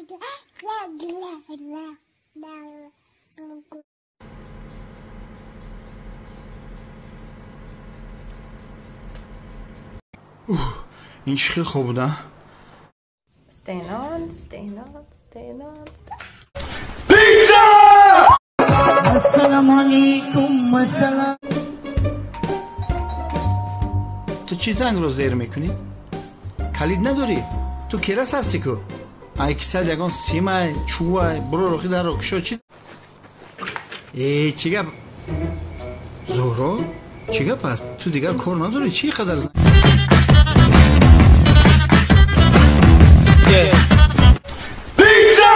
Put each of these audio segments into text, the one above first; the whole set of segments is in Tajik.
Ин чӣ хел хоб буда? Stay on, stay on, stay on. Pizza! Ассалому алайкум, ассалом. Ту чӣ зангро зер мекунӣ? Калид надорӣ? Ту керас ҳастӣ ку? Ай кисад ягон симай, чӯвай, буро рохи дарро кушо чӣ? Э, чӣ гап? Зуҳро? Чӣ гап аст? Ту дигар кор надорӣ? Чӣ қадар занг? Pizza!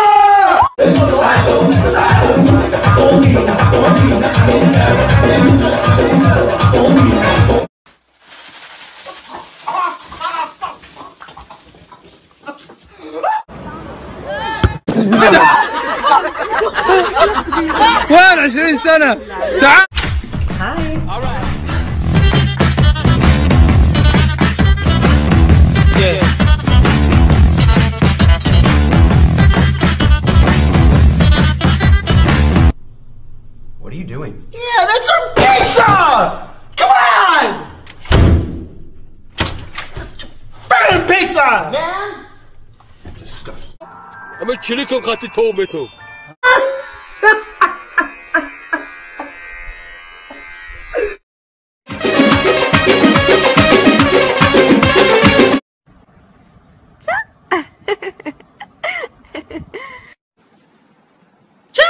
وين 20 سنة؟ تعال. Hi. What are you doing? Yeah, that's a pizza! Come on! Burn pizza! Man! Disgusting. I'm chili con catti tomato. Cha.